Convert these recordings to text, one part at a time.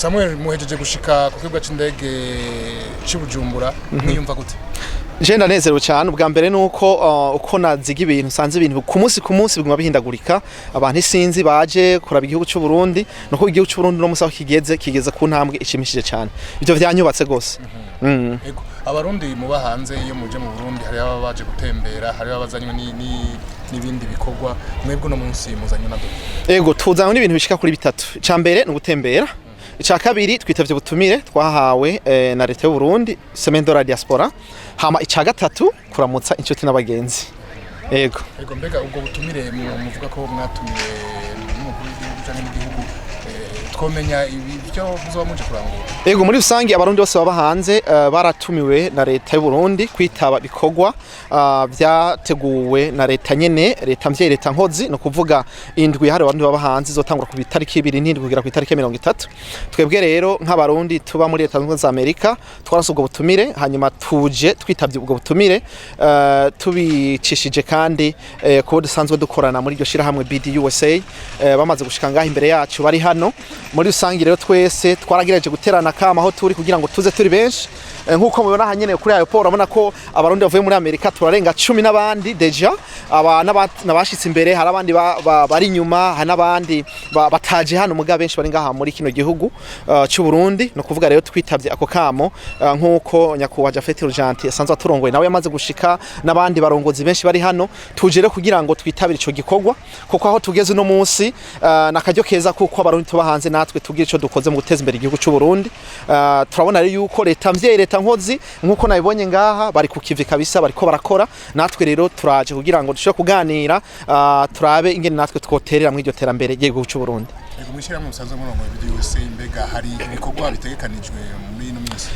Samuel, muhejeje gushika ku kibuga c'indege c'i Bujumbura, mwiyumva gute? Je ndanezerewe cyane. Ubwa mbere nuko uko naziga ibintu, nsanze ibintu ku munsi ku munsi biguma bihindagurika. Abantu isinzi baje kuraba igihugu cy'u Burundi, nuko igihugu cy'u Burundi no musi aho kigeze ku ntambwe ishimishije cyane. Ivyo vyanyubatse gose. Ego, Abarundi muba hanze, iyo muje mu Burundi hari ababa baje gutembera, hari abazanywe n'ibindi bikorwa. Mwebwe uno munsi muzanywe na dore? Ego, tuzanywe n'ibintu bishika kuri bitatu. Icya mbere ni ugutembera. Icya kabiri, twitavye ubutumire twahawe na leta y'u Burundi, Semaine de la Diaspora. Hama icya gatatu, kuramutsa inshuti n'abagenzi. Ego. Ego, mbega ubwo butumire muvuga ko mwatumiwe n'umukuru w'igihugu canke n'igihugu, twomenya ibi byo muzoba muje kurangura? Ego, muri rusange Abarundi bose baba hanze baratumiwe na leta y'u Burundi kwitaba bikorwa vyateguwe na leta nyene, leta mvyeyi, leta nkozi. No kuvuga indwi yahariwe Abarundi baba hanze izotangura ku itariki 27 kugera ku itariki 30. Twebwe rero nk'Abarundi tuba muri Leta Zunze Ubumwe za Amerika twarase ubwo butumire, hanyuma tuje twitavye ubwo butumire, tubicishije kandi kubo dusanzwe dukorana muri iryo shirahamwe BDUSA, bamaze gushika ngaha imbere yacu, bari hano. Muri rusange rero twese twaragerageje guterana kama aho turi kugira ngo tuze turi benshi. Nk'uko mubibona aha nyene kuri aéroport, urabona ko Abarundi bavuye muri Amerika turarenga 10 n'abandi déjà aba n'abashitse imbere, hari abandi bari inyuma, hari n'abandi bataje hano, muga benshi bari ngaha muri kino gihugu c'u Burundi. No kuvuga rero twitavye ako kamo, nk'uko nyakubahwa Japhet Rujanti asanzwe aturongoye nawe yamaze gushika, n'abandi barongozi benshi bari hano. Tuje rero kugira ngo twitabire ico gikorwa, kuko aho tugeze uno munsi nakaryo keza kuko Abarundi tuba hanze natwe tugira ico dukoze mu guteza imbere igihugu c'u Burundi. Turabona rero yuko leta mvyeyi, leta nkozi, nkuko nabibonye ngaha, bari ku kivi kabisa, bariko barakora. Natwe rero turaje kugira ngo dushobore kuganira, turabe ingene natwe twoterera mu iryo terambere ry'igihugu c'u Burundi. Ego, mw'ishyirahamwe musanzwe murongoye BDUSA, mbega hari ibikorwa bitegekanijwe muri ino minsi?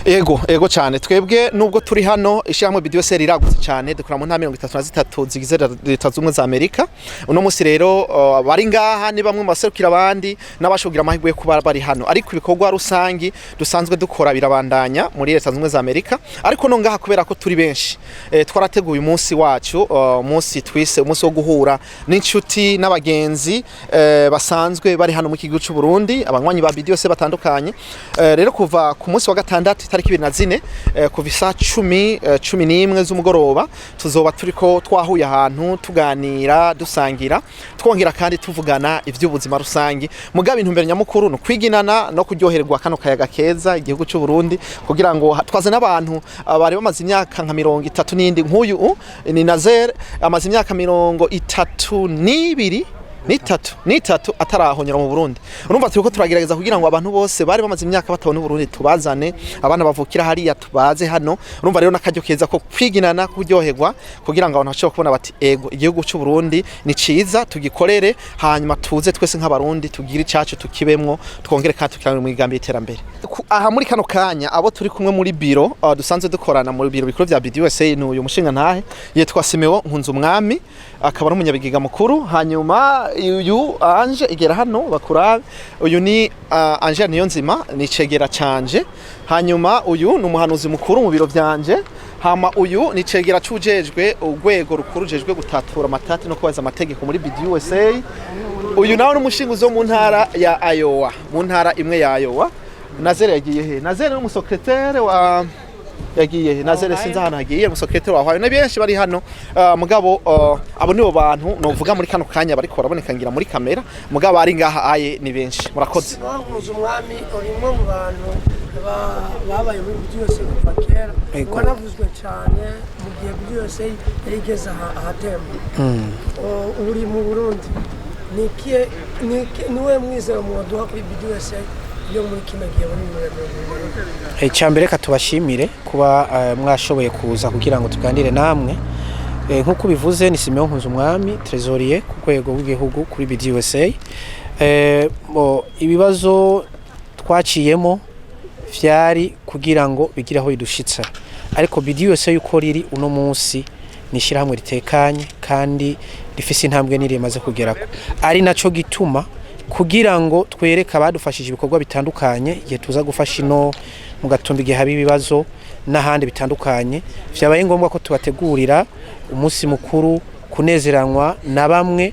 Ego cyane. Twebwe nubwo turi hano, ishyirahamwe BDUSA riragutse cyane, dukora mu ntara 33 zigize Leta Zunze Ubumwe za Amerika. Uno munsi rero bari ngaha ni bamwe mu baserukira abandi n'abashobogira amahirwe yo kuba bari hano, ariko ibikorwa rusangi dusanzwe dukora birabandanya muri Leta Zunze Ubumwe za Amerika. Ariko no ngaha, kubera ko turi benshi, twarateguye umunsi wacu, umunsi twise umunsi wo guhura n'inshuti n'abagenzi basanzwe bari hano mu gihugu cy'u Burundi, abanywanyi ba BDUSA batandukanye. Rero kuva ku munsi wa gatandatu itariki 24, kuva isaha 10, 11 z'umugoroba, tuzoba turiko twahuye ahantu tuganira, dusangira, twongera kandi tuvugana ivy'ubuzima rusangi. Mugabo intumbero nyamukuru ni ukwiginana no kuryoherwa kano kayaga keza igihugu cy'u Burundi, kugira ngo twaze n'abantu bari bamaze imyaka nka 30 n'indi. Nk'uyu ni Nazer, amaze imyaka 32, n'itatu atarahonyora mu Burundi. Urumva turiko turagerageza kugira ngo abantu bose bari bamaze imyaka batabona Burundi tubazane, abana bavukira hariya tubaze hano. Urumva rero n'akaryo keza ko kwiginana, kuryoherwa, kugira ngo abantu bashobore kubona bati: "Ego, igihugu cy'u Burundi ni ciza, tugikorere, hanyuma tuze twese nk'Abarundi tugire icacu tukibemwo, twongere kandi tukirangire mu migambi y'iterambere." Aha muri kano kanya abo turi kumwe muri biro, dusanzwe dukorana muri biro bikuru vya BDUSA, ni uyu mushinga ntahe yitwa Simeo Nkunzumwami, akaba ari umunyabigiga mukuru. Hanyuma uyu Ange, igera hano bakurabe, uyu ni Ange Niyonzima, ni cegera canje. Hanyuma uyu ni umuhanuzi mukuru mu biro vyanje. Hama uyu ni cegera cujejwe urwego rukuru rujejwe gutatura amatati no kubaza amategeko muri BDUSA. Uyu nawe ni umushinguzi wo mu ntara ya Iowa, mu ntara imwe ya Iowa. Nazere yagiye he? Nazere ni umusekretere wa, yagiye he Nazere? Sinzi ahantu hagiye. Umusekreteri wa Ohio. Ni benshi bari hano, mugabo abo nibo bantu novuga muri kano kanya bariko baraboneka ngira muri kamera, mugabo ari ngaha aye ni benshi. Murakoze. Bahuza Umwami, uri umwe mu bantu babaye muri byose kuva kera, wanavuzwe cyane mu gihe byose yari igeze ahatemba. Uri mu Burundi, niwe mwizero mwaduha kuri BDUSA yo muri kino gihe muri 2020? Icya mbere, reka tubashimire kuba mwashoboye kuza kugira ngo tuganire namwe. Nk'uko ubivuze, ni Simeon Nkunzumwami, trésorier ku rwego rw'igihugu kuri BDUSA. Ibibazo twaciyemo vyari kugira ngo bigire aho bidushitsa, ariko BDUSA yuko riri uno munsi ni ishyirahamwe ritekanye kandi rifise intambwe nini rimaze kugerako, ari naco gituma kugira ngo twereke abadufashije ibikorwa bitandukanye igihe tuza gufasha ino mu Gatumba, igihe haba ibibazo n'ahandi bitandukanye, vyabaye ngombwa ko tubategurira umunsi mukuru kunezeranwa na bamwe.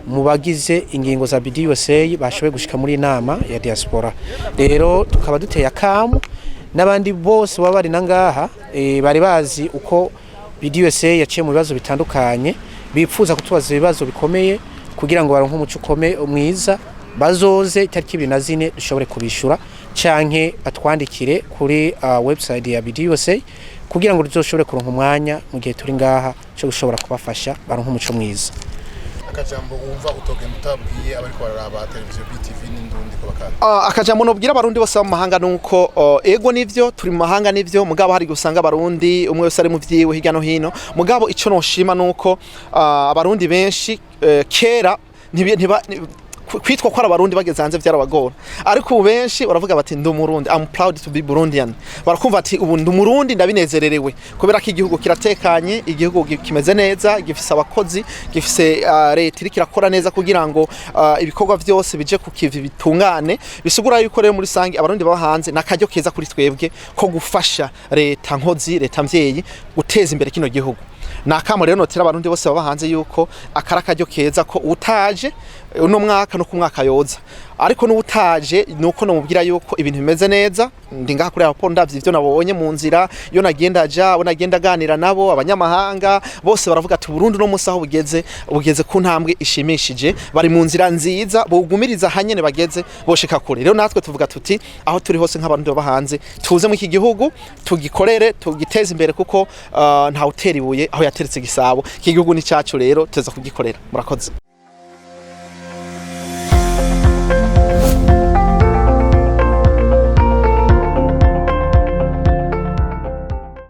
Mu bagize ingingo za BDUSA bashoboye gushika muri inama ya diaspora rero, tukaba duteye akamu n'abandi bose baba bari nangaha, bari bazi uko BDUSA yaciye mu bibazo bitandukanye, bipfuza kutubaza ibibazo bikomeye kugira ngo baronke umuco ukomeye mwiza, bazoze itariki 24 dushobore kubishura, canke batwandikire kuri website ya BDUSA kugira ngo tuzoshobore kuronka umwanya mu gihe turi ngaha cyo gushobora kubafasha baronke umuco mwiza. Akajambo wumva utogenda utabwiye abariko bararaba televiziyo BTV n'Indundi ko bakanda? Akajambo nobwira Abarundi bose bo mu mahanga nuko ego, nivyo, turi mu mahanga, nivyo, mugabo hari gusanga Abarundi umwe wese ari mu vyiwe hirya no hino. Mugabo ico noshima nuko Abarundi benshi kera kwitwa ko ari Abarundi bageze hanze vyarabagora, ariko ubu benshi baravuga bati: "Ndi Umurundi, I'm proud to be Burundian." Barakumva ati: "Ubu ndi Umurundi, ndabinezererewe," kubera ko igihugu kiratekanye, igihugu kimeze neza, gifise abakozi, gifise leta iriko irakora neza kugira ngo ibikorwa vyose bije ku kivi bitungane. Bisigura yuko rero muri rusange Abarundi baba hanze n'akaryo keza kuri twebwe ko gufasha leta nkozi, leta mvyeyi, guteza imbere kino gihugu. Ni akamo rero notera Abarundi bose baba hanze yuko akari akaryo keza ko utaje uno mwaka no ku mwaka yoza, ariko n'utaje nuko nomubwira yuko ibintu bimeze neza. Ndi ngaha kuri aéroport, ndavye ivyo nabonye mu nzira iyo nagenda aja, abo nagenda aganira nabo, abanyamahanga bose baravuga ati: "Burundi no musi aho bugeze, bugeze ku ntambwe ishimishije, bari mu nzira nziza, bogumiriza hanyene bageze boshika kure." Rero natwe tuvuga tuti aho turi hose nk'Abarundi baba hanze, tuze mu iki gihugu, tugikorere, tugiteze imbere, kuko nta utera ibuye aho yateretse igisabo. Iki gihugu ni cyacu, rero tuza kugikorera. Murakoze.